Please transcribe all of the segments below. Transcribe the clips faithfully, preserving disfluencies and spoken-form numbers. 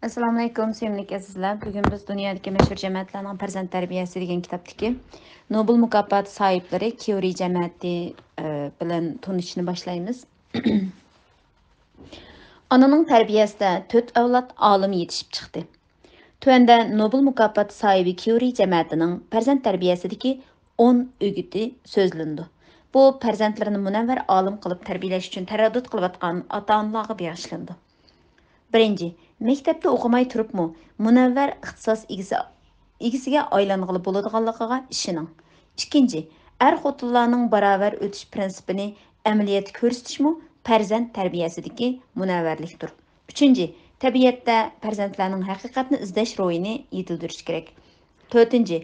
ئەسسالامۇئەلەيكۇم، سۆيۈملۈك ئەزىزلەر. بۈگۈن بىز دۇنيادىكى مەشھۇر جەمەتلەرنىڭ پەرزەنت تەربىيەسى دېگەن كىتابتىكى نوبېل مۇكاپاتى ساھىبلىرى كيۇرى جەمەتى، ئە، بىلەن تونۇشۇشنى باشلايمىز. ئانىنىڭ تەربىيەسىدە تۆت ئەۋلاد ئالىم يېتىشىپ چىقتى. تۆۋەندە نوبېل مۇكاپاتى ساھىبى كيۇرى جەمەتىنىڭ پەرزەنت تەربىيەسىدىكى ئون ئۆگىتى سۆزلىنىدۇ. بۇ پەرزەنتلىرىنى مۇنەۋۋەر ئالىم قىلىپ تەربىيەلەش ئۈچۈن تەرەددۇت قىلىۋاتقان ئاتا-ئانىلارغا بېغىشلىنىدۇ. بىرىنچى، مەكتەپتە ئوقۇماي تۇرۇپمۇ مۇنەۋۋەر ئىختىساس ئىگىسى، ئىگىسىگە ئايلانغىلى بولىدىغانلىقىغا ئىشىنىڭ. ئىككىنچى، ئەر-خوتۇنلارنىڭ باراۋەر ئۆتۈش پىرىنسىپىنى ئەمەلىيەتتە كۆرسىتىشمۇ پەرزەنت تەربىيەسىدىكى مۇنەۋۋەرلىكتۇر. ئۈچىنچى، تەبىئەتتە پەرزەنتلەرنىڭ ھەقىقەتنى ئىزدەش روھىنى يېتىلدۈرۈش كېرەك. تۆتىنچى،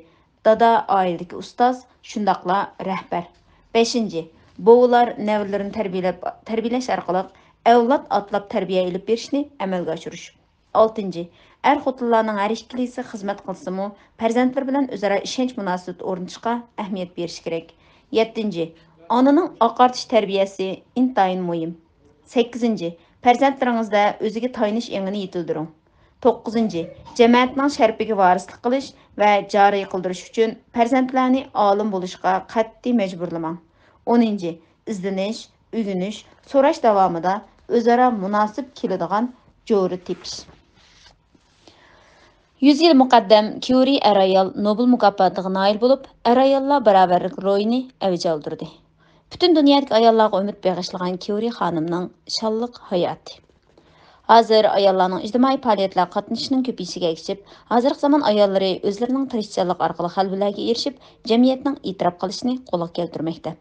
دادا ئائىلىدىكى ئۇستاز، شۇنداقلا رەھبەر. بەشىنچى، بوۋىلار نەۋرىلىرىنى تەربىيەلەپ، تەربىيەلەش ئارقىلىق ئەۋلاد ئاتلاپ تەربىيە ئېلىپ بېرىشنى ئەمەلگە ئاشۇرۇش. ئالتىنچى، ئەر-خوتۇنلارنىڭ ھەر ئىككىلىسى خىزمەت قىلسىمۇ، پەرزەنتلىرى بىلەن ئۆزئارا ئىشەنچ مۇناسىۋىتى ئورنىتىشقا ئەھمىيەت بېرىش كېرەك. يەتتىنچى، ئانىنىڭ ئاقارتىش تەربىيەسى ئىنتايىن مۇھىم. سەككىزىنچى، پەرزەنتلىرىڭىزدە ئۆزىگە تايىنىش ئېڭىنى يېتىلدۈرۈڭ. توققۇزىنچى، جەمەتنىڭ شەرىپىگە ۋارىسلىق قىلىش ۋە جارى قىلدۇرۇش ئۈچۈن پەرزەنتلەرنى ئالىم بولۇشقا قەتئىي مەجبۇرلىماڭ. ئونىنچى، ئىزدىنىش، ئۆگىنىش، سوراش داۋامىدا ئۆزئارا مۇناسىپ كېلىدىغان جورا تېپىش. يۈز يىل مۇقەددەم كيۇرى ئەر-ئايال نوبېل مۇكاپاتىغا نائىل بولۇپ، ئەر-ئاياللار باراۋەرلىك روھىنى ئەۋج ئالدۇردى. پۈتۈن دۇنيادىكى ئاياللارغا ئۈمىد بېغىشلىغان كيۇرى خانىمنىڭ شانلىق ھاياتى. ھازىر ئاياللارنىڭ ئىجتىمائىي پائالىيەتلەرگە قاتنىشىشىنىڭ كۆپىيىشىگە ئەگىشىپ، ھازىرقى زامان ئاياللىرى ئۆزلىرىنىڭ تىرىشچانلىقى ئارقىلىق غەلىبىلەرگە ئېرىشىپ، جەمئىيەتنىڭ ئېتىراپ قىلىشىنى قولغا كەلتۈرمەكتە.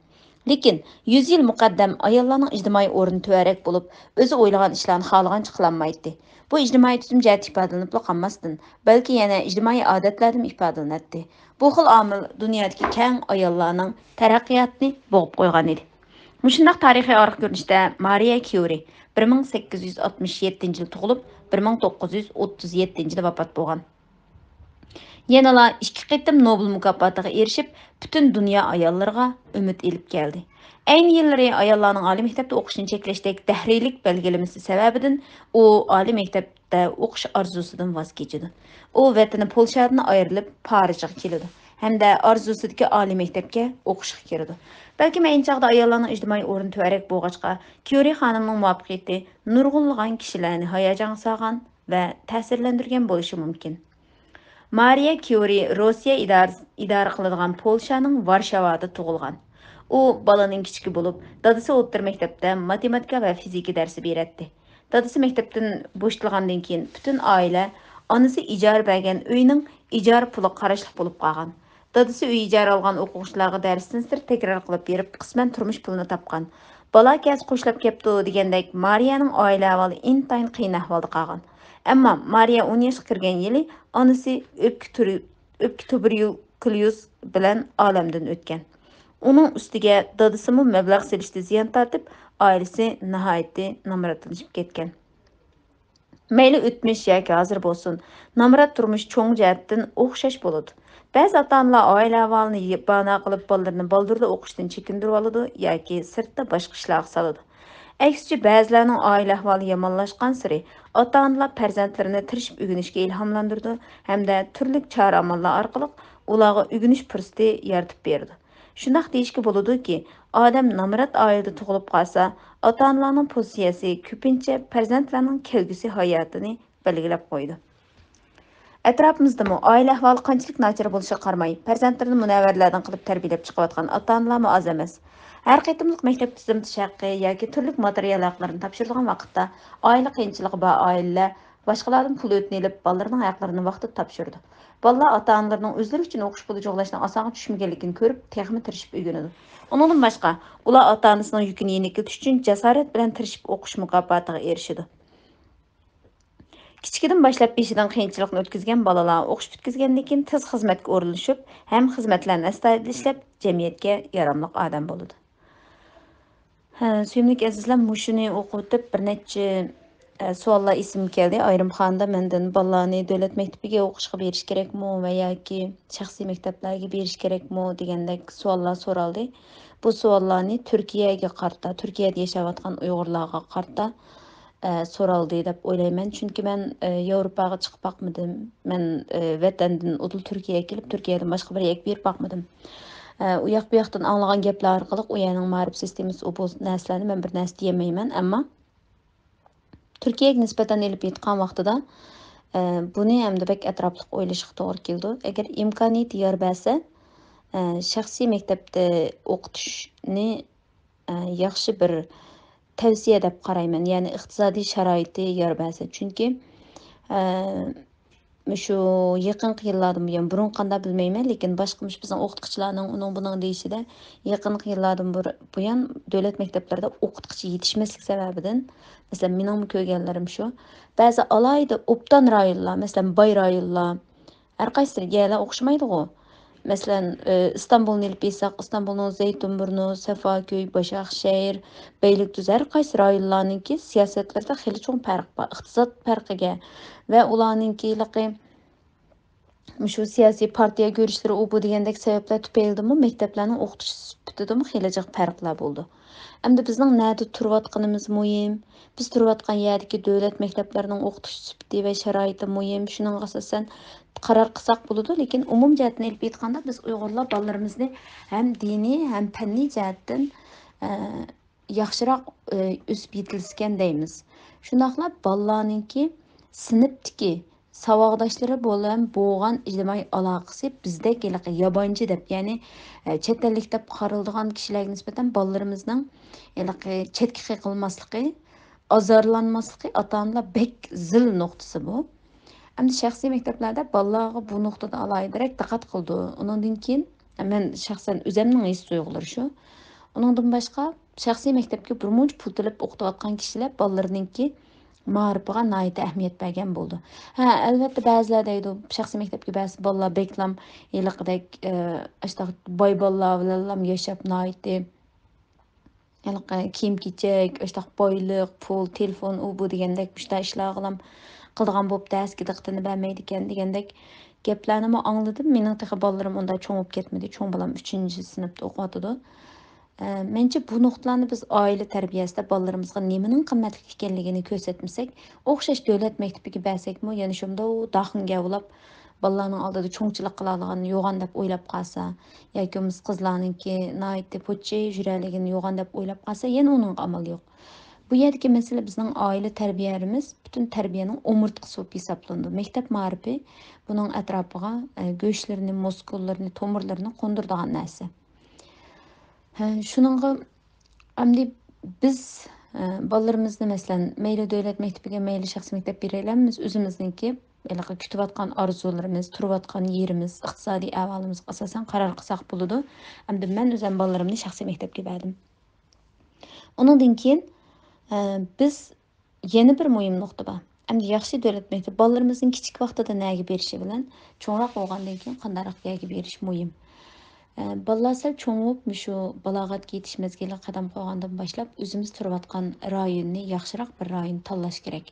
لېكىن يۈز يىل مۇقەددەم ئاياللارنىڭ ئىجتىمائىي ئورنى تۆۋەنرەك بولۇپ، ئۆزى ئويلىغان ئىشلارنى خالىغانچە قىلالمايتتى. بۇ ئىجتىمائىي تۈزۈم جەھەتتە ئىپادىلىنىپلا قالماستىن، بەلكى يەنە ئىجتىمائىي ئادەتلەردىمۇ ئىپادىلىنەتتى. بۇ خىل ئامىل دۇنيادىكى كەڭ ئاياللارنىڭ تەرەققىياتىنى بوغۇپ قويغان ئىدى. مۇشۇنداق تارىخىي ئارقا كۆرۈنۈشتە مارىيە كيۇرى بىر مىڭ سەككىز يۈز ئاتمىش يەتتىنچى يىلى تۇغۇلۇپ، بىر مىڭ توققۇز يۈز ئوتتۇز يەتتىنچى يىلى ۋاپات بولغان. يەنىلا ئىككى قېتىم نوبېل مۇكاپاتىغا ئېرىشىپ، پۈتۈن دۇنيا ئاياللىرىغا ئۈمىد ئېلىپ كەلدى. ئەينى يىللىرى ئاياللارنىڭ ئالىي مەكتەپتە ئوقۇشىنى چەكلەشتەك دەھرىيلىك بەلگىلىمىسى سەۋەبىدىن، ئۇ ئالىي مەكتەپتە ئوقۇش ئارزۇسىدىن ۋاز كېچىدۇ. ئۇ ۋەتىنى پولشادىن ئايرىلىپ، پارىژغا كېلىدۇ ھەمدە ئارزۇسىدىكى ئالىي مەكتەپكە ئوقۇشقا كىرىدۇ. بەلكىم ئەينى چاغدا ئاياللارنىڭ ئىجتىمائىي ئورنى تۆۋەنرەك بولغاچقا، كيۇرى خانىمنىڭ مۇۋەپپەقىيىتى نۇرغۇنلىغان كىشىلەرنى ھاياجانغا سالغان ۋە تەسىرلەندۈرگەن بولۇشى مۇمكىن. مارىيە كيۇرى روسىيە ئىدارە، ئىدارە قىلىدىغان پولشانىڭ ۋارشاۋادا تۇغۇلغان. ئۇ بالىنىڭ كىچىكى بولۇپ، دادىسى ئوتتۇرا مەكتەپتە ماتېماتىكا ۋە فىزىكا دەرسى بېرەتتى. دادىسى مەكتەپتىن بوشىتىلغاندىن كېيىن، پۈتۈن ئائىلە ئانىسى ئىجارە بەرگەن ئۆينىڭ ئىجارە پۇلىغا قاراشلىق بولۇپ قالغان. دادىسى ئۆي ئىجارە ئالغان ئوقۇغۇچىلارغا دەرستىن سىرت تەكرار قىلىپ بېرىپ، قىسمەن تۇرمۇش پۇلىنى تاپقان. بالا ئاكىسى قوشلاپ كەپتۇ دېگەندەك، مارىيەنىڭ ئائىلە ئەھۋالى ئىنتايىن قىيىن ئەھۋالدا قالغان. ئەمما مارىيە ئون ياشقا كىرگەن يىلى ئانىسى ئۆپكە تۇرۇ-، ئۆپكە تۇبېركۇليوز بىلەن ئالەمدىن ئۆتكەن. ئۇنىڭ ئۈستىگە دادىسىمۇ مەبلەغ سېلىشتا زىيان تارتىپ، ئائىلىسى ناھايىتى نامراتلىشىپ كەتكەن. مەيلى ئۆتمۈش ياكى ھازىر بولسۇن، نامرات تۇرمۇش چوڭ جەھەتتىن ئوخشاش بولىدۇ. بەزى ئاتا-ئانىلار ئائىلە ئەھۋالىنى بانە قىلىپ، بالىلىرىنى بالدۇرلا ئوقۇشتىن چېكىندۈرۈۋالىدۇ ياكى سىرتتا باشقا ئىشلارغا سالىدۇ. ئەكسىچە، بەزىلەرنىڭ ئائىلە ئەھۋالى يامانلاشقانسېرى، ئاتا-ئانىلار پەرزەنتلىرىنى تىرىشىپ ئۆگىنىشكە ئىلھاملاندۇرىدۇ ھەمدە تۈرلۈك چارە-ئاماللار ئارقىلىق ئۇلارغا ئۆگىنىش پۇرسىتى يارىتىپ بېرىدۇ. شۇنداق دېيىشكە بولىدۇكى، ئادەم نامرات ئائىلىدە تۇغۇلۇپ قالسا، ئاتا-ئانىلارنىڭ پوزىتسىيەسى كۆپىنچە پەرزەنتلەرنىڭ كەلگۈسى ھاياتىنى بەلگىلەپ قويىدۇ. ئەتراپىمىزدىمۇ ئائىلە ئەھۋالى قانچىلىك ناچار بولۇشىغا قارىماي، پەرزەنتلىرىنى مۇنەۋۋەرلەردىن قىلىپ تەربىيەلەپ چىقىۋاتقان ئاتا-ئانىلارمۇ ئاز ئەمەس. ھەر قېتىملىق مەكتەپ تىزىملىتىش ھەققى ياكى تۈرلۈك ماتېرىيال ھەقلىرىنى تاپشۇرىدىغان ۋاقىتتا، ئائىلە قىيىنچىلىقى بار ئائىلىلەر باشقىلاردىن پۇل ئۆتۈنۈۋېلىپ، بالىلىرىنىڭ ھەقلىرىنى ۋاقتىدا تاپشۇرىدۇ. بالىلار ئاتا-ئانىلىرىنىڭ ئۆزلىرى ئۈچۈن ئوقۇش پۇلى جۇغلاشنىڭ ئاسانغا چۈشمىگەنلىكىنى كۆرۈپ، تېخىمۇ تىرىشىپ ئۆگىنىدۇ. ئۇنىڭدىن باشقا، ئۇلار ئاتا-ئانىسىنىڭ يۈكىنى يېنىكلىتىش ئۈچۈن جاسارەت بىلەن تىرىشىپ ئوقۇش مۇكاپاتىغا ئېرىشىدۇ. كىچىكىدىن باشلاپ بېشىدىن قىيىنچىلىقنى ئۆتكۈزگەن بالىلار ئوقۇش پۈتكۈزگەندىن كېيىن تېز خىزمەتكە ئورۇنلىشىپ، ھەم خىزمەتلەرنى ئەستايىدىل ئىشلەپ، جەمئىيەتكە ياراملىق ئادەم بولىدۇ. ھە، سۆيۈملۈك ئەزىزلەر، مۇشۇنى ئوقۇۋېتىپ بىر نەچچە، ئە، سوئاللار ئېسىمگە كەلدى. ئايرىم خانىدا مەندىن بالىلارنى دۆلەت مەكتىپىگە ئوقۇشقا بېرىش كېرەكمۇ ۋە ياكى شەخسىي مەكتەپلەرگە بېرىش كېرەكمۇ دېگەندەك سوئاللار سورالدى. بۇ سوئاللارنى تۈركىيەگە قارىتا، تۈركىيەدە ياشاۋاتقان ئۇيغۇرلارغا قارىتا، ئە، سورالدى دەپ ئويلايمەن. چۈنكى مەن، ئە، ياۋروپاغا چىقىپ باقمىدىم. مەن، ئە، ۋەتەندىن ئۇدۇل تۈركىيەگە كېلىپ، تۈركىيەدىن باشقا بىر يەرگە بېرىپ باقمىدىم. ئە، ئۇ ياق بۇ ياقتىن ئاڭلىغان گەپلەر ئارقىلىق ئۇ يەرنىڭ مائارىپ سىستېمىسى، ئۇ بۇ نەرسىلەرنى مەن بىر نەرسە دېيەلمەيمەن. ئەمما تۈركىيەگە نىسبەتەن ئېلىپ ئېيتقان ۋاقتىدا، ئە، بۇنى ئەمدى بەك ئەتراپلىق ئويلىشىشقا توغرا كېلىدۇ. ئەگەر ئىمكانىيىتى يار بەرسە، ئە، شەخسىي مەكتەپتە ئوقۇتۇشنى، ئە، ياخشى بىر تەۋسىيە دەپ قارايمەن. يەنى ئىقتىسادىي شارائىتى يار بەرسە. چۈنكى، ئە، مۇشۇ يېقىنقى يىللاردىن بۇيان، بۇرۇن قانداق بىلمەيمەن، لېكىن باشقا مۇشۇ بىزنىڭ ئوقۇتقۇچىلارنىڭ ئۇنىڭ بۇنىڭ دېيىشىدە، يېقىنقى يىللاردىن بۇر-، بۇيان دۆلەت مەكتەپلىرىدە ئوقۇتقۇچى يېتىشمەسلىك سەۋەبىدىن، مەسىلەن، مېنىڭمۇ كۆرگەنلىرىم شۇ، بەزى ئالاھىدە ئوبدان رايونلار، مەسىلەن، باي رايونلار، ھەر قايسى يەرلەر ئوخشىمايدىغۇ. مەسىلەن، ئى، ئىستانبۇلنى ئېلىپ ئېيتساق، ئىستانبۇلنىڭ زەيتۇنبۇرنۇ، سەفاكۆي، باشاقشەھىر، بەيلىكدۈزى، ھەر قايسى رايونلارنىڭكى سىياسەتلىرىدە خېلى چوڭ پەرق بار. ئىقتىساد پەرقىگە ۋە ئۇلارنىڭكى ھېلىقى مۇشۇ سىياسىي پارتىيە گۈرۈچلىرى، ئۇ بۇ دېگەندەك سەۋەبلەر تۈپەيلىدىنمۇ مەكتەپلەرنىڭ ئوقۇتۇش سۈپىتىدىمۇ خېلى جىق پەرقلەر بولىدۇ. ئەمدى بىزنىڭ نەدە تۇرۇۋاتقىنىمىز مۇھىم. بىز تۇرۇۋاتقان يەردىكى دۆلەت مەكتەپلىرىنىڭ ئوقۇتۇش سۈپىتى ۋە شارائىتى مۇھىم. شۇنىڭغا ئاساسەن قارار قىلساق بولىدۇ، لېكىن ئومۇم جەھەتتىن ئېلىپ ئېيتقاندا، بىز ئۇيغۇرلار بالىلىرىمىزنى ھەم دىنىي، ھەم پەننىي جەھەتتىن، ئە، ياخشىراق، ئە، ئۆسۈپ يېتىلسىكەن دەيمىز. شۇنداقلا بالىلارنىڭكى سىنىپتىكى ساۋاقداشلىرى بىلەن بولغان ئىجتىمائىي ئالاقىسى بىزدەك ھېلىقى يابانچى دەپ، يەنى، ئە، چەت ئەللىك دەپ قارىلىدىغان كىشىلەرگە نىسبەتەن بالىلىرىمىزنىڭ ھېلىقى چەتكە قېقىلماسلىقى، ئازارلانماسلىقى ئاتا-ئانىلار بەك زىل نۇقتىسى بۇ. ئەمدى شەخسىي مەكتەپلەردە بالىلارغا بۇ نۇقتىدا ئالاھىدىرەك دىققەت قىلىدۇ. ئۇنىڭدىن كېيىن مەن شەخسەن ئۆزەمنىڭ ھېس تۇيغۇلىرى شۇ. ئۇنىڭدىن باشقا، شەخسىي مەكتەپكە بىر مۇنچە پۇل تۆلەپ ئوقۇتۇۋاتقان كىشىلەر بالىلىرىنىڭكى مائارىپىغا ناھايىتى ئەھمىيەت بەرگەن بولىدۇ. ھە، ئەلۋەتتە، بەزىلەر دەيدۇ، شەخسىي مەكتەپكە بەرسە بالىلار بەكلام ھېلىقىدەك، ئە، ئاشۇنداق باي بالىلار بىلەنلام ياشاپ، ناھايىتى ھېلىقى كىيىم-كېچەك، ئاشۇنداق بايلىق، پۇل، تېلېفون، ئۇ بۇ دېگەندەك مۇشۇنداق ئىشلارغىلام قىلىدىغان بوپتۇ، دەرسكە دىققىتىنى بەرمەيدىكەن دېگەندەك گەپلەرنىمۇ ئاڭلىدىم. مېنىڭ تېخى بالىلىرىم ئۇنداق چوڭ بولۇپ كەتمىدى. چوڭ بالام ئۈچىنچى سىنىپتا ئوقۇۋاتىدۇ. ئە، مېنىڭچە بۇ نۇقتىلارنى بىز ئائىلە تەربىيەسىدە بالىلىرىمىزغا نېمىنىڭ قىممەتلىك ئىكەنلىكىنى كۆرسەتمىسەك، ئوخشاش دۆلەت مەكتىپىگە بەرسەكمۇ، يەنە شۇنداق داخىن گەۋلاپ، بالىلارنىڭ ئالدىدا چوڭچىلىق قىلالىغان يوغان دەپ ئويلاپ قالسا، ياكى بولمىسا قىزلارنىڭكى ناھايىتى پوچى يۈرەلىگىنى يوغان دەپ ئويلاپ قالسا، يەنە ئۇنىڭغا ئامال يوق. بۇ يەردىكى مەسىلە بىزنىڭ ئائىلە تەربىيەلىرىمىز پۈتۈن تەربىيەنىڭ ئومۇرتقىسى بولۇپ ھېسابلىنىدۇ. مەكتەپ مائارىپى بۇنىڭ ئەتراپىغا، ئە، گۆشلىرىنى، مۇسكۇللىرىنى، تومۇرلىرىنى قوندۇرىدىغان نەرسە. ھە، شۇنىڭغا ئەمدى بىز، ئە، بالىلىرىمىزنى، مەسىلەن، مەيلى دۆلەت مەكتىپىگە، مەيلى شەخسىي مەكتەپ بېرەيلى، بىز ئۆزىمىزنىڭكى ھېلىقى كۈتۈۋاتقان ئارزۇلىرىمىز، تۇرۇۋاتقان يېرىمىز، ئىقتىسادىي ئەھۋالىمىزغا ئاساسەن قارار قىلساق بولىدۇ. ئەمدى مەن ئۆزۈم بالىلىرىمنى شەخسىي مەكتەپكە بەردىم. ئۇنىڭدىن كېيىن، ئە، بىز يەنە بىر مۇھىم نۇقتا بار. ئەمدى ياخشى دۆلەت مەكتەپ بالىلىرىمىزنىڭ كىچىك ۋاقتىدا نەگە بېرىشى بىلەن چوڭراق بولغاندىن كېيىن قانداقراق يەرگە بېرىش مۇھىم. ئە، بالىلار سەل چوڭ بولۇپ، مۇشۇ بالاغەتكە يېتىش مەزگىلىگە قەدەم قويغاندىن باشلاپ، ئۆزىمىز تۇرۇۋاتقان رايوننى ياخشىراق بىر رايون تاللاش كېرەك.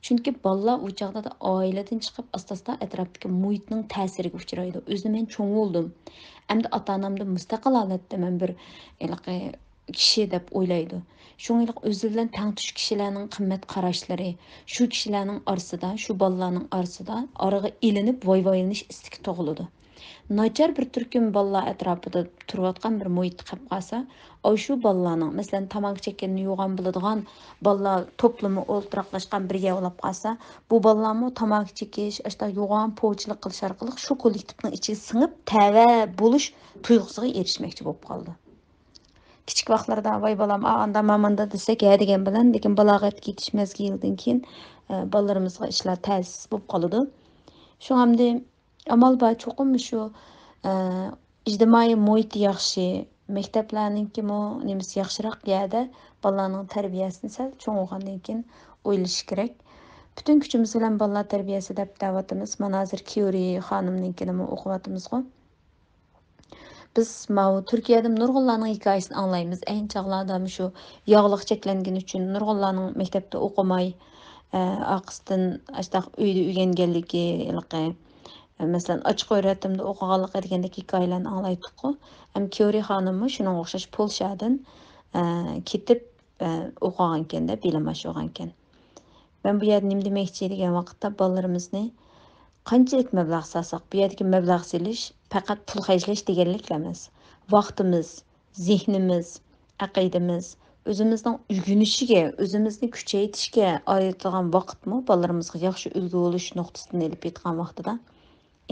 چۈنكى بالىلار ئۇ چاغدا ئائىلىدىن چىقىپ، ئاستا-ئاستا ئەتراپتىكى مۇھىتنىڭ تەسىرىگە ئۇچرايدۇ. ئۆزىنى مەن چوڭ بولدۇم. ئەمدى ئاتا-ئانامدىن مۇستەقىل ھالەتتە مەن بىر ھېلىقى كىشى دەپ ئويلايدۇ. شۇڭا ھېلىقى ئۆزى بىلەن تەڭتۇش كىشىلەرنىڭ قىممەت قاراشلىرى، شۇ كىشىلەرنىڭ ئارىسىدا، شۇ بالىلارنىڭ ئارىسىدا ئارىغا ئېلىنىپ ۋاي-ۋايلىنىش ئىستىكى تۇغۇلىدۇ. ناچار بىر تۈركۈم بالىلار ئەتراپىدا تۇرۇۋاتقان بىر مۇھىتتا قېلىپ قالسا، ئاشۇ بالىلارنىڭ، مەسىلەن، تاماكا چەككەندە يوغان بولىدىغان بالىلار توپلىمى ئولتۇراقلاشقان بىر يەر بولۇپ قالسا، بۇ بالىلارمۇ تاماكا چېكىش، ئاشۇنداق يوغان پوچىلىق قىلىش ئارقىلىق شۇ كوللېكتىپنىڭ ئىچىگە سىڭىپ، تەۋە بولۇش تۇيغۇسىغا ئېرىشمەكچى بولۇپ قالىدۇ. كىچىك ۋاقىتلاردا، «ۋاي بالام، ئا، ئاندا ماماندا» دېسەك، ھە دېگەن بىلەن، لېكىن بالاغەتكە يېتىش مەزگىلىدىن كېيىن، ئە، بالىلىرىمىزغا ئىشلار تەس بولۇپ قالىدۇ. شۇڭا ئەمدى ئامال بار چوقۇم شۇ، ئە، ئىجتىمائىي مۇھىتى ياخشى، مەكتەپلەرنىڭكىمۇ نېمىسى ياخشىراق يەردە بالىلارنىڭ تەربىيەسىنى سەل چوڭ بولغاندىن كېيىن ئويلىشىش كېرەك. پۈتۈن كۈچىمىز بىلەن بالىلار تەربىيەسى دەپ دەۋاتىمىز. مانا ھازىر كيۇرى خانىمنىڭكىنىمۇ ئوقۇۋاتىمىزغۇ. بىز ماۋۇ تۈركىيەدىمۇ نۇرغۇنلارنىڭ ھېكايىسىنى ئاڭلايمىز. ئەينى چاغلاردا مۇشۇ ياغلىق چەكلەنگىنى ئۈچۈن نۇرغۇنلارنىڭ مەكتەپتە ئوقۇماي، ئە، ئارقىسىدىن ئاشۇنداق ئۆيدە ئۆگەنگەنلىكى، ھېلىقى، ئە، مەسىلەن، ئاچچىق ئۆيرەتتىمدە ئوقۇغانلىقى دېگەندەك ھېكايىلەرنى ئاڭلايتتۇققۇ. ھەم كيۇرى خانىممۇ شۇنىڭغا ئوخشاش پولشادىن، ئە، كېتىپ، ئە، ئوقۇغانىكەن-دە، بىلىم ئاشۇرغانىكەن. مەن بۇ يەردە نېمە دېمەكچى دېگەن ۋاقىتتا، بالىلىرىمىزنى قانچىلىك مەبلەغ سالساق، بۇ يەردىكى مەبلەغ سېلىش پەقەت پۇل خەجلەش دېگەنلىكلا ئەمەس. ۋاقتىمىز، زېھنىمىز، ئەقىدىمىز، ئۆزىمىزنىڭ ئۆگىنىشىگە، ئۆزىمىزنى كۈچەيتىشكە ئايرىتىدىغان ۋاقىتمۇ بالىلىرىمىزغا ياخشى ئۈلگە بولۇش نۇقتىسىدىن ئېلىپ ئېيتقان ۋاقتىدا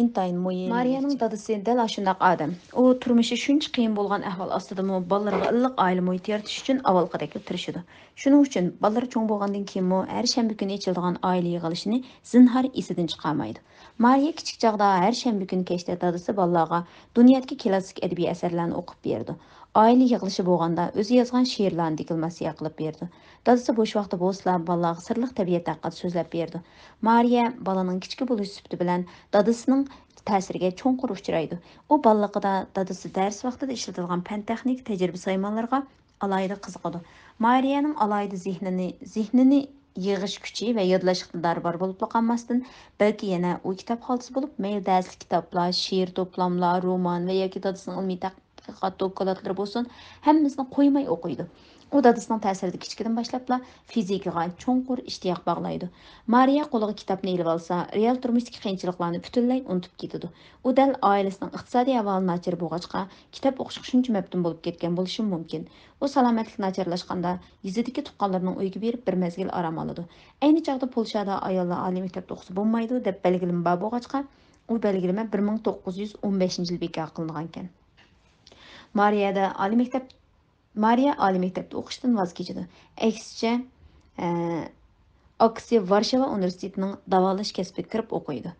ئىنتايىن مۇھىم. مارىيەنىڭ دادىسى دەل ئاشۇنداق ئادەم. ئۇ تۇرمۇشى شۇنچە قىيىن بولغان ئەھۋال ئاستىدىمۇ بالىلىرىغا ئىللىق ئائىلە مۇھىتى يارىتىش ئۈچۈن ئاۋۋالقىدەكلا تىرىشىدۇ. شۇنىڭ ئۈچۈن بالىلىرى چوڭ بولغاندىن كېيىنمۇ ھەر شەنبە كۈنى ئېچىلىدىغان ئائىلە يىغىلىشىنى زىنھار ئېسىدىن چىقارمايدۇ. مارىيە كىچىك چاغدا ھەر شەنبە كۈنى كەچتە دادىسى بالىلارغا دۇنيادىكى كلاسسىك ئەدەبىي ئەسەرلەرنى ئوقۇپ بېرىدۇ. ئائىلە يىغىلىشى بولغاندا ئۆزى يازغان شېئىرلارنى دېكلاماتسىيە قىلىپ بېرىدۇ. دادىسى بوش ۋاقتى بولسىلا بالىلارغا سىرلىق تەبىئەت ھەققىدە سۆزلەپ بېرىدۇ. مارىيە بالىنىڭ كىچىكى بولۇش سۈپىتى بىلەن دادىسىنىڭ تەسىرىگە چوڭقۇر ئۇچرايدۇ. ئۇ بالىلىقىدا دادىسى دەرس ۋاقتىدا ئىشلىتىدىغان پەن-تېخنىكا تەجرىبە سايمانلىرىغا ئالاھىدە قىزىقىدۇ. مارىيەنىڭ ئالاھىدە زېھنىنى، زېھنىنى يىغىش كۈچى ۋە يادلاش ئىقتىدارى بار بولۇپلا قالماستىن، بەلكى يەنە ئۇ كىتاب خالتىسى بولۇپ، مەيلى دەرسلىك كىتابلار، شېئىر توپلاملار، رومان ۋە ياكى دادىسىنىڭ ئىلمىي تەتقىقات دوكلاتلىرى بولسۇن، ھەممىسىنى قويماي ئوقۇيدۇ. ئۇ دادىسىنىڭ تەسىرىدە كىچىكىدىن باشلاپلا فىزىكىغا چوڭقۇر ئىشتىياق باغلايدۇ. مارىيە قولىغا كىتابنى ئېلىۋالسا، رېئال تۇرمۇشتىكى قىيىنچىلىقلارنى پۈتۈنلەي ئۇنتۇپ كېتىدۇ. ئۇ دەل ئائىلىسىنىڭ ئىقتىسادىي ئەھۋالى ناچار بولغاچقا، كىتاب ئوقۇشقا شۇنچە مەپتۇن بولۇپ كەتكەن بولۇشىمۇ مۇمكىن. ئۇ سالامەتلىكى ناچارلاشقاندا، يېزىدىكى تۇغقانلىرىنىڭ ئۆيىگە بېرىپ، بىر مەزگىل ئارام ئالىدۇ. ئەينى چاغدا پولشادا ئاياللار ئالىي مەكتەپتە ئوقۇسا بولمايدۇ، دەپ بەلگىلىمە بار بولغاچقا، ئۇ بەلگىلىمە بىر مىڭ توققۇز يۈز ئون بەشىنچى يىلى بىكار قىلىنغانىكەن. مارىيەدە ئالىي مەكتەپ، مارىيە ئالىي مەكتەپتە ئوقۇشتىن ۋاز كېچىدۇ. ئەكسىچە، ئە، ئاكىسى ۋارشاۋا ئۇنىۋېرسىتېتىنىڭ داۋالاش كەسپىگە كىرىپ ئوقۇيدۇ.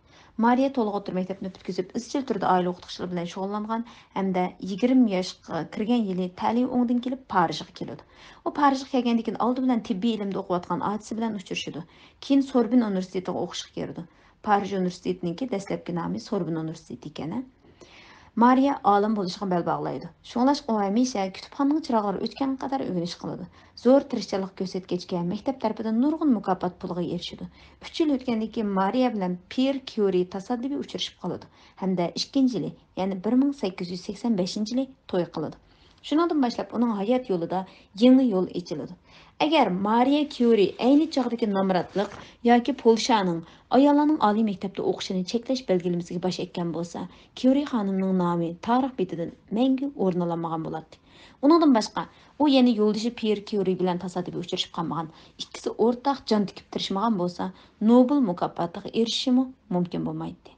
مارىيە تولىغا ئوتتۇرا مەكتەپنى پۈتكۈزۈپ، ئىزچىل تۈردە ئائىلە ئوقۇتقۇچىلىقى بىلەن شۇغۇللانغان ھەمدە يىگىرمە ياشقا كىرگەن يىلى تەلىيى ئوڭدىن كېلىپ، پارىژغا كېلىدۇ. ئۇ پارىژغا كەلگەندىن كېيىن ئالدى بىلەن تېببىي ئىلىمدە ئوقۇۋاتقان ئاچىسى بىلەن ئۇچرىشىدۇ. كېيىن سوربون ئۇنىۋېرسىتېتىغا ئوقۇشقا كىرىدۇ. پارىژ ئۇنىۋېرسىتېتىنىڭكى دەسلەپكى نامى سوربون ئۇنىۋېرسىتېتى ئىكەن، ھە؟ مارىيە ئالىم بولۇشىغا بەل باغلايدۇ. شۇڭلاشقا ئۇ ھەمىشە كۇتۇپخانىنىڭ چىراغلىرى ئۆچكەنگە قەدەر ئۆگىنىش قىلىدۇ. زور تىرىشچانلىق كۆرسەتكەچكە، مەكتەپ تەرىپىدىن نۇرغۇن مۇكاپات پۇلىغا ئېرىشىدۇ. ئۈچ يىل ئۆتكەندىن كېيىن مارىيە بىلەن پيېر كيۇرى تاسادىپىي ئۇچرىشىپ قالىدۇ ھەمدە ئىككىنچى يىلى، يەنى بىر مىڭ سەككىز يۈز سەكسەن بەشىنچى يىلى توي قىلىدۇ. شۇنىڭدىن باشلاپ ئۇنىڭ ھايات يولىدا يېڭى يول ئېچىلىدۇ. ئەگەر مارىيە كيۇرى ئەينى چاغدىكى نامراتلىق ياكى پولشانىڭ ئاياللارنىڭ ئالىي مەكتەپتە ئوقۇشىنى چەكلەش بەلگىلىمىسىگە باش ئەگكەن بولسا، كيۇرى خانىمنىڭ نامى تارىخ بېتىدىن مەڭگۈ ئورۇن ئالالمىغان بولاتتى. ئۇنىڭدىن باشقا، ئۇ يەنە يولدىشى پيېر كيۇرى بىلەن تاسادىپىي ئۇچرىشىپ قالمىغان، ئىككىسى ئورتاق جان تىكىپ تىرىشمىغان بولسا، نوبېل مۇكاپاتىغا ئېرىشىشىمۇ مۇمكىن بولمايتتى.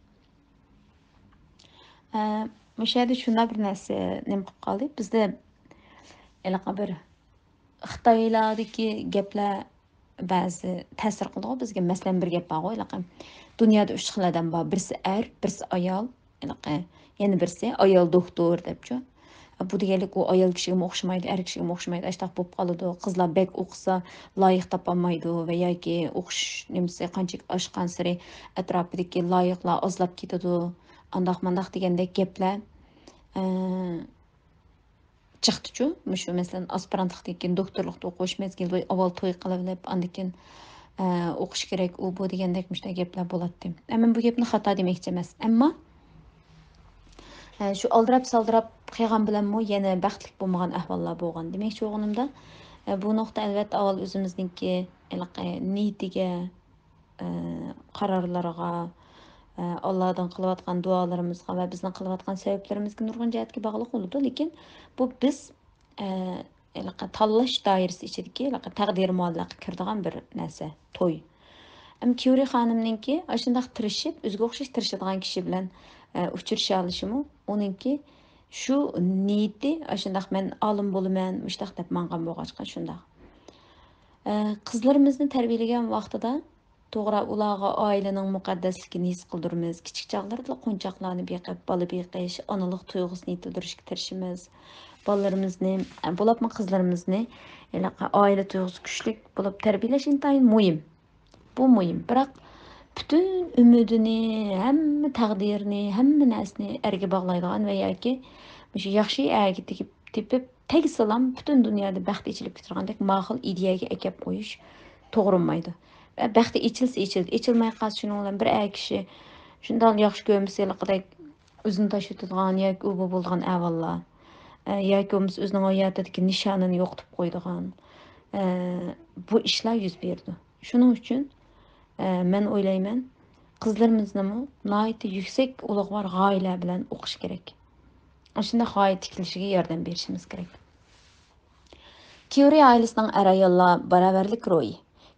ئە، مۇشۇ يەردە شۇنداق بىر نەرسە نېمە قىلىپ قالدى. بىزدە ھېلىقى بىر خىتايلاردىكى گەپلەر بەزى تەسىر قىلىدىغۇ بىزگە. مەسىلەن، بىر گەپ بارغۇ، ھېلىقى دۇنيادا ئۈچ خىل ئادەم بار. بىرسى ئەر، بىرسى ئايال، ھېلىقى يەنە بىرسى ئايال دوختۇر دەپچۇ. بۇ دېگەنلىك ئۇ ئايال كىشىگىمۇ ئوخشىمايدۇ، ئەر كىشىگىمۇ ئوخشىمايدۇ. ئاشتاق بولۇپ قالىدۇ. قىزلار بەك ئوقۇسا لايىق تاپالمايدۇ ۋە ياكى ئوقۇش نېمىسى قانچىلىك ئاشقانسېرى ئەتراپىدىكى لايىقلار ئازلاپ كېتىدۇ. ئانداق مانداق دېگەندەك گەپلەر، ئە، چىقتىچۇ. مۇشۇ مەسىلەن، ئاسپىرانتلىقتىن كېيىن دوكتورلۇقتا ئوقۇش مەزگىلى بويى ئاۋۋال توي قىلىۋېلىپ، ئاندىن كېيىن، ئە، ئوقۇش كېرەك، ئۇ بۇ دېگەندەك مۇشۇنداق گەپلەر بولاتتى. ئە، مەن بۇ گەپنى خاتا دېمەكچى ئەمەس. ئەمما، ئە، شۇ ئالدىراپ-سالدىراپ قىلغان بىلەنمۇ يەنە بەختلىك بولمىغان ئەھۋاللار بولغان. دېمەكچى بولغىنىمدا، ئە، بۇ نۇقتا ئەلۋەتتە ئاۋۋال ئۆزىمىزنىڭكى ھېلىقى نىيىتىگە، ئە، قارارلىرىغا، ئە، ئاللادىن قىلىۋاتقان دۇئالىرىمىزغا ۋە بىزنىڭ قىلىۋاتقان سەۋەبلىرىمىزگە نۇرغۇن جەھەتكە باغلىق بولىدۇ. لېكىن بۇ بىز، ئە، ھېلىقى تاللاش دائىرىسى ئىچىدىكى ھېلىقى تەقدىر مۇئەللەققە كىرىدىغان بىر نەرسە، توي. ئەمما كيۇرى خانىمنىڭكى ئاشۇنداق تىرىشىپ، ئۆزىگە ئوخشاش تىرىشىدىغان كىشى بىلەن، ئە، ئۇچرىشالىشىمۇ ئۇنىڭكى شۇ نىيىتى، ئاشۇنداق مەن ئالىم بولىمەن، مۇشۇنداق دەپ ماڭغان بولغاچقا شۇنداق. ئە، قىزلىرىمىزنى تەربىيەلىگەن ۋاقتىدا توغرا، ئۇلارغا ئائىلىنىڭ مۇقەددەسلىكىنى ھېس قىلدۇرىمىز. كىچىك چاغلىرىدىلا قونچاقلارنى بېقىپ، بالا بېقىش، ئانىلىق تۇيغۇسىنى يېتىلدۈرۈشكە تىرىشىمىز. بالىلىرىمىزنى، بولۇپمۇ قىزلىرىمىزنى ھېلىقى ئائىلە تۇيغۇسى كۈچلۈك بولۇپ تەربىيەلەش ئىنتايىن مۇھىم. بۇ مۇھىم. بىراق پۈتۈن ئۈمىدىنى، ھەممە تەقدىرىنى، ھەممە نەرسىنى ئەرگە باغلايدىغان ۋە ياكى مۇشۇ ياخشى ئەرگە تېگىپ، تېپىپ، تەگسىلام پۈتۈن دۇنيادا بەخت ئېچىلىپ كېتىدىغاندەك ماقۇل ئىدىيەگە ئەكەپ قويۇش توغرىمايدۇ. ۋە بەخت ئېچىلسا ئېچىلدى، ئېچىلماي قالسا شۇنىڭ بىلەن بىر ئەر كىشى شۇنداق ياخشى كۆرمىسە ھېلىقىدەك ئۆزىنى تاشلىۋېتىدىغان ياكى ئۇ بۇ بولىدىغان ئەھۋاللار، ئە، ياكى بولمىسا ئۆزىنىڭ ھاياتىدىكى نىشانىنى يوقىتىپ قويىدىغان، ئە، بۇ ئىشلار يۈز بېرىدۇ. شۇنىڭ ئۈچۈن ئە، مەن ئويلايمەن، قىزلىرىمىزنىمۇ ناھايىتى يۈكسەك ئۇلۇغۋار غايىلەر بىلەن ئوقۇش كېرەك. ئاشۇنداق غايە تىكلىشىگە ياردەم بېرىشىمىز كېرەك. كيۇرى ئائىلىسىنىڭ ئەر-ئاياللار باراۋەرلىك روھى.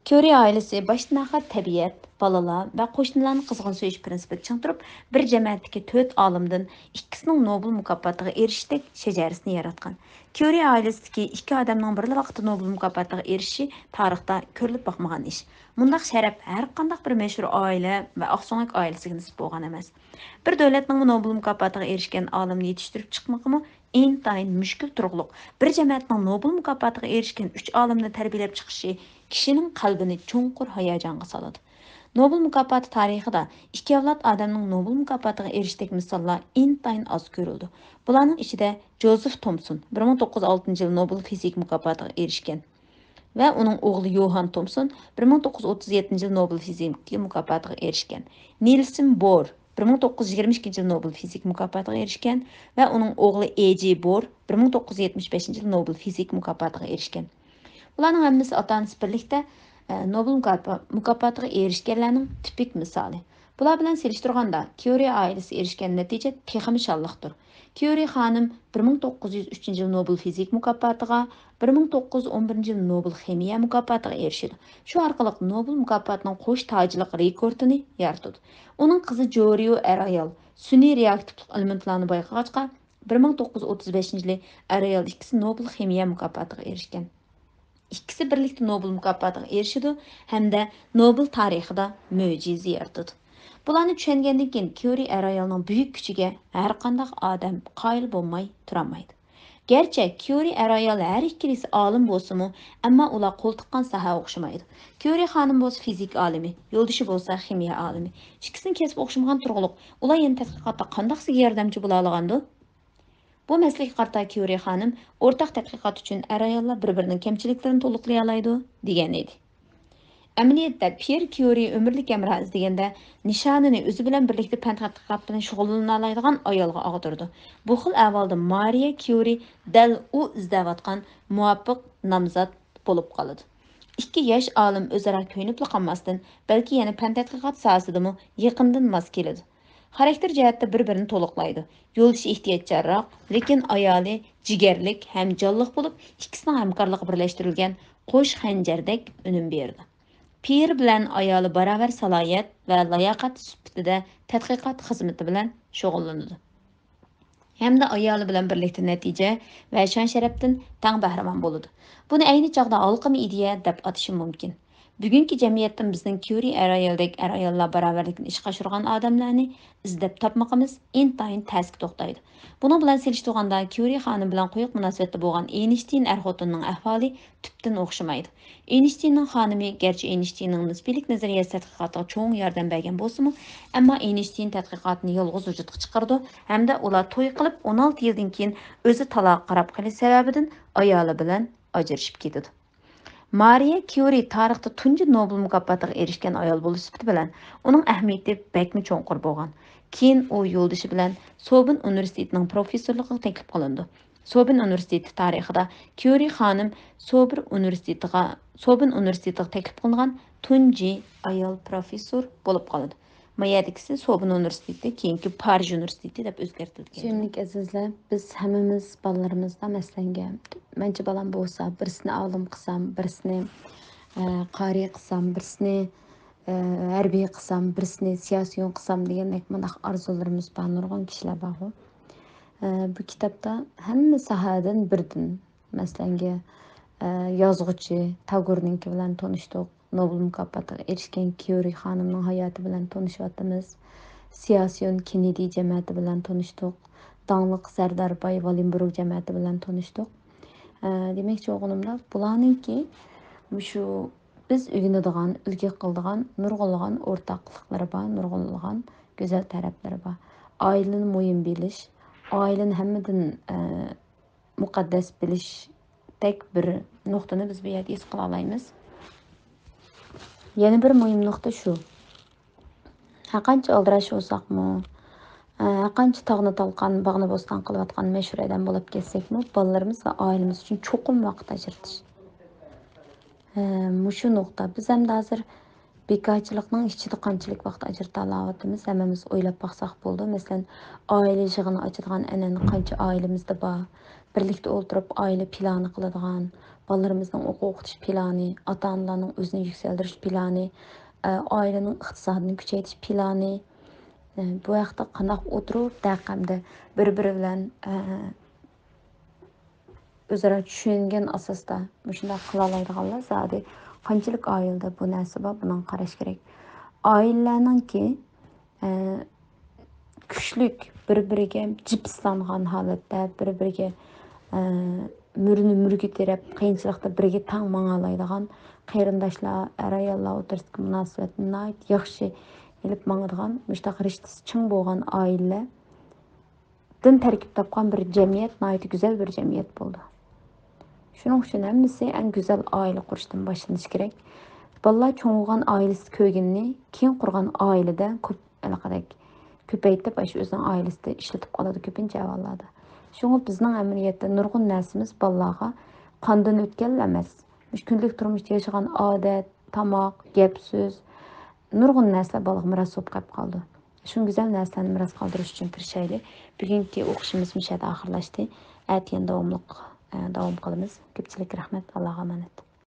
كيۇرى ئائىلىسى باشتىن-ئاخىر تەبىئەت، بالىلار ۋە قوشنىلارنى قىزغىن سۆيۈش پىرىنسىپىدا چىڭ تۇرۇپ، بىر جەمەتتىكى تۆت ئالىمدىن ئىككىسىنىڭ نوبېل مۇكاپاتىغا ئېرىشىشتەك شەجەرىسىنى ياراتقان. كيۇرى ئائىلىسىدىكى ئىككى ئادەمنىڭ بىرلا ۋاقىتتا نوبېل مۇكاپاتىغا ئېرىشىشى تارىختا كۆرۈلۈپ باقمىغان ئىش. مۇنداق شەرەپ ھەر قانداق بىر مەشھۇر ئائىلە ۋە ئاقسۆڭەك ئائىلىسىگە نېسىپ بولغان ئەمەس. بىر دۆلەتنىڭمۇ نوبېل مۇكاپاتىغا ئېرىشكەن ئالىمنى يېتىشتۈرۈپ چىقمىقىمۇ ئىنتايىن مۈشكۈل تۇرۇقلۇق. بىر جەمەتنىڭ نوبېل مۇكاپاتىغا ئېرىشكەن ئۈچ ئالىمنى تەربىيەلەپ چىقىشى كىشىنىڭ قەلبىنى چوڭقۇر ھاياجانغا سالىدۇ. نوبېل مۇكاپاتى تارىخىدا ئىككى ئەۋلاد ئادەمنىڭ نوبېل مۇكاپاتىغا ئېرىشىشتەك مىساللار ئىنتايىن ئاز كۆرۈلىدۇ. بۇلارنىڭ ئىچىدە جوزېف تومسون، بىر مىڭ توققۇز يۈز ئالتىنچى يىل نوبېل فىزىكا مۇكاپاتىغا ئېرىشكەن ۋە ئۇنىڭ ئوغلى يوھان تومسون، بىر مىڭ توققۇز يۈز ئوتتۇز يەتتىنچى يىل نوبېل فىزىكا مۇكاپاتىغا ئېرىشكەن. نېلسون بور، بىر مىڭ توققۇز يۈز يىگىرمە ئىككىنچى يىل نوبېل فىزىكا مۇكاپاتىغا ئېرىشكەن ۋە ئۇنىڭ ئوغلى ئېي جى بور، بىر مىڭ توققۇز يۈز يەتمىش بەشىنچى يىل نوبېل فىزىكا مۇكاپاتىغا ئېرىشكەن. بۇلارنىڭ ھەممىسى ئاتا-ئانىسى بىرلىكتە، ئە، نوبېل مۇكاپا-، مۇكاپاتىغا ئېرىشكەنلەرنىڭ تىپىك مىسالى. بۇلار بىلەن سېلىشتۇرغاندا، كيۇرى ئائىلىسى ئېرىشكەن نەتىجە تېخىمۇ شانلىقتۇر. كيۇرى خانىم بىر مىڭ توققۇز يۈز ئۈچىنچى يىل نوبېل فىزىكا مۇكاپاتىغا، بىر مىڭ توققۇز يۈز ئون بىرىنچى يىل نوبېل خىمىيە مۇكاپاتىغا ئېرىشىدۇ. شۇ ئارقىلىق نوبېل مۇكاپاتىنىڭ قوش تاجلىق رېكورتىنى يارىتىدۇ. ئۇنىڭ قىزى جورىيو ئەر-ئايال سۈنئىي رېئاكتىپلىق ئېلېمېنتلارنى بايقىغاچقا، بىر مىڭ توققۇز يۈز ئوتتۇز بەشىنچى يىلى ئەر-ئايال ئىككىسى نوبېل خىمىيە مۇكاپاتىغا ئېرىشكەن. ئىككىسى بىرلىكتە نوبېل مۇكاپاتىغا ئېرىشىدۇ ھەمدە نوبېل تارىخىدا مۆجىزە يارىتىدۇ. بۇلارنى چۈشەنگەندىن كېيىن، كيۇرى ئەر-ئايالنىڭ بۈيۈك كۈچىگە ھەرقانداق ئادەم قايىل بولماي تۇرالمايدۇ. گەرچە كيۇرى ئەر-ئايال ھەر ئىككىلىسى ئالىم بولسىمۇ، ئەمما ئۇلار قول تىققان ساھە ئوخشىمايدۇ. كيۇرى خانىم بولسا فىزىكا ئالىمى، يولدىشى بولسا خىمىيە ئالىمى. ئىككىسىنىڭ كەسپى ئوخشىمىغان تۇرغۇلۇق. ئۇلار يەنە تەتقىقاتتا قانداقسىگە ياردەمچى بولالايدۇ؟ بۇ مەسىلىگە قارىتا كيۇرى خانىم ئورتاق تەتقىقات ئۈچۈن ئەر-ئاياللار بىر-بىرىنىڭ كەمچىلىكلىرىنى تولۇقلىيالايدۇ، دېگەن ئىدى. ئەمەلىيەتتە، پيېر كيۇرى ئۆمۈرلۈك ھەمراھ ئىزدىگەندە، نىشانىنى ئۆزى بىلەن بىرلىكتە پەن تەتقىقات بىلەن شۇغۇللىنالايدىغان ئايالغا ئاغدۇرىدۇ. بۇ خىل ئەھۋالدا مارىيە كيۇرى دەل ئۇ ئىزدەۋاتقان مۇۋاپىق نامزات بولۇپ قالىدۇ. ئىككى ياش ئالىم ئۆزئارا كۆيۈنۈپلا قالماستىن، بەلكى يەنە پەن تەتقىقات ساھەسىدىمۇ يېقىندىن ماس كېلىدۇ. خاراكتېر جەھەتتە بىر-بىرىنى تولۇقلايدۇ. يولدىشى ئېھتىياتچانراق، لېكىن ئايالى جىگەرلىك ھەم جانلىق بولۇپ، ئىككىسىنىڭ ھەمكارلىقى بىرلەشتۈرۈلگەن قوش خەنجەردەك ئۈنۈم بېرىدۇ. پېيىر بىلەن ئايالى باراۋەر سالاھىيەت ۋە لاياقەت سۈپىتىدە تەتقىقات خىزمىتى بىلەن شۇغۇللىنىدۇ. ھەمدە ئايالى بىلەن بىرلىكتە نەتىجە ۋە شان-شەرەپتىن تەڭ بەھرىمەن بولىدۇ. بۇنى ئەينى چاغدا ھالقىما ئىدىيە دەپ ئاتىشىم مۇمكىن. بۈگۈنكى جەمئىيەتتىن بىزنىڭ كيۇرى ئەر-ئايالدەك ئەر-ئاياللار باراۋەرلىكىنى ئىشقا ئاشۇرغان ئادەملەرنى ئىزدەپ تاپمىقىمىز ئىنتايىن تەسكە توختايدۇ. بۇنىڭ بىلەن سېلىشتۇرغاندا، كيۇرى خانىم بىلەن قويۇق مۇناسىۋەتتە بولغان ئېينىشتىين ئەر-خوتۇننىڭ ئەھۋالى تۈپتىن ئوخشىمايدۇ. ئېينىشتىيننىڭ خانىمى گەرچە ئېينىشتىيننىڭ نىسپىيلىك نەزەرىيەسى تەتقىقاتىغا چوڭ ياردەم بەرگەن بولسىمۇ، ئەمما ئېينىشتىين تەتقىقاتنى يالغۇز ۋۇجۇدقا چىقىرىدۇ ھەمدە ئۇلار توي قىلىپ ئون ئالتە يىلدىن كېيىن ئۆزى تالاغا قاراپ قېلىش سەۋەبىدىن ئايالى بىلەن ئاجرىشىپ كېتىدۇ. مارىيە كيۇرى تارىختا تۇنجى نوبېل مۇكاپاتىغا ئېرىشكەن ئايال بولۇش سۈپىتى بىلەن ئۇنىڭ ئەھمىيىتى بەكمۇ چوڭقۇر بولغان. كېيىن ئۇ يولدىشى بىلەن سوبىن ئۇنىۋېرسىتېتىنىڭ پروفېسسورلۇقىغا تەكلىپ قىلىنىدۇ. سوبىن ئۇنىۋېرسىتېتى تارىخىدا كيۇرى خانىم سوبىر ئۇنىۋېرسىتېتىغا، سوبىن ئۇنىۋېرسىتېتىغا تەكلىپ قىلىنغان تۇنجى ئايال پروفېسسور بولۇپ قالىدۇ. ما يەردىكىسى سوبىن ئۇنىۋېرسىتېتى، كېيىنكى پارىژ ئۇنىۋېرسىتېتى دەپ ئۆزگەرتىلگەن. سۆيۈملۈك ئەزىزلەر، بىز ھەممىمىز بالىلىرىمىزدا، مەسىلەنگە، مەنچە بالام بولسا، بىرسىنى ئالىم قىلسام، بىرسىنى، ئە، قارىي قىلسام، بىرسىنى، ئە، ھەربىي قىلسام، بىرسىنى سىياسىيون قىلسام دېگەندەك مۇنداق ئارزۇلىرىمىز بار، نۇرغۇن كىشىلەر بارغۇ. ئە، بۇ كىتابتا ھەممە ساھەدىن بىردىن، مەسىلەنگە، ئە، يازغۇچى تاگورنىڭكى بىلەن تونۇشتۇق. نوبېل مۇكاپاتىغا ئېرىشكەن كيۇرى خانىمنىڭ ھاياتى بىلەن تونۇشۇۋاتىمىز. سىياسىيون كېننېدى جەمەتى بىلەن تونۇشتۇق. داڭلىق سەردار باي ۋالېنبۇرگ جەمەتى بىلەن تونۇشتۇق. ئە، دېمەكچى بولغىنىمدا، بۇلارنىڭكى مۇشۇ بىز ئۆگىنىدىغان، ئۈلگە قىلىدىغان نۇرغۇنلىغان ئورتاقلىقلىرى بار، نۇرغۇنلىغان گۈزەل تەرەپلىرى بار. ئائىلىنى مۇھىم بىلىش، ئائىلىنى ھەممىدىن، ئە، مۇقەددەس بىلىشتەك بىر نۇقتىنى بىز بۇ يەردە ھېس قىلالايمىز. يەنە بىر مۇھىم نۇقتا شۇ. ھەرقانچە ئالدىراش بولساقمۇ، ھەرقانچە تاغنى تالقان، باغنى بوستان قىلىۋاتقان مەشھۇر ئادەم بولۇپ كەتسەكمۇ، بالىلىرىمىز ۋە ئائىلىمىز ئۈچۈن چوقۇم ۋاقىت ئاجرىتىش. مۇشۇ نۇقتا. بىز ئەمدى ھازىر بىكارچىلىقنىڭ ئىچىدە قانچىلىك ۋاقىت ئاجرىتالاۋاتىمىز، ھەممىمىز ئويلاپ باقساق بولىدۇ. مەسىلەن، ئائىلە يىغىنى ئاچىدىغان ئەنئەنە قانچە ئائىلىمىزدە بار؟ بىرلىكتە ئولتۇرۇپ ئائىلە پىلانى قىلىدىغان، بالىلىرىمىزنىڭ ئوقۇ ئوقۇتۇش پىلانى، ئاتا-ئانىلارنىڭ ئۆزىنى يۈكسەلدۈرۈش پىلانى، ئە، ئائىلىنىڭ ئىقتىسادىنى كۈچەيتىش پىلانى، ئە، بۇ ھەقتە قانداق ئولتۇرۇپ دەق ھەمدە بىر-بىرى بىلەن، ئە، ئۆزئارا چۈشەنگەن ئاساستا مۇشۇنداق قىلالايدىغانلار زادى قانچىلىك ئائىلىدە بۇ نەرسە بار، بۇنىڭغا قاراش كېرەك. ئائىلىلەرنىڭكى، ئە، كۈچلۈك بىر-بىرىگە جىپسلانغان ھالەتتە، بىر-بىرىگە، ئە، مۈرىنى مۈرىگە تىرەپ، قىيىنچىلىقتا بىرگە تەڭ ماڭالايدىغان قېرىنداشلار، ئەر-ئاياللار ئوتتۇرىسىدىكى مۇناسىۋەتنى ناھايىتى ياخشى ئېلىپ ماڭىدىغان، مۇشۇنداق رىشتىسى چىڭ بولغان ئائىلىلەر دىن تەركىب تاپقان بىر جەمئىيەت ناھايىتى گۈزەل بىر جەمئىيەت بولىدۇ. شۇنىڭ ئۈچۈن ھەممىسى ئەڭ گۈزەل ئائىلە قۇرۇشتىن باشلىنىشى كېرەك. بالىلار چوڭ بولغان ئائىلىسىدە كۆرگىنىنى كېيىن قۇرغان ئائىلىدە كۆپ، ھېلىقىدەك كۆپەيتىپ، ئاشۇ ئۆزىنىڭ ئائىلىسىدە ئىشلىتىپ قالىدۇ كۆپىنچە ئەھۋاللاردا. شۇڭا بىزنىڭ ئەمەلىيەتتە نۇرغۇن نەرسىمىز بالىلارغا قاندىن ئۆتكەنلا ئەمەس. مۇشۇ كۈندىلىك تۇرمۇشتا ياشىغان ئادەت، تاماق، گەپ-سۆز، نۇرغۇن نەرسىلەر بالىغا مىراس بولۇپ قېلىپ قالىدۇ. شۇ گۈزەل نەرسىلەرنى مىراس قالدۇرۇش ئۈچۈن تىرىشايلى. بۈگۈنكى ئوقۇشىمىز مۇشۇ يەردە ئاخىرلاشتى. ئەتە يەنە داۋاملىق، ئە، داۋام قىلىمىز. كۆپچىلىككە رەھمەت. ئاللاغا ئامانەت.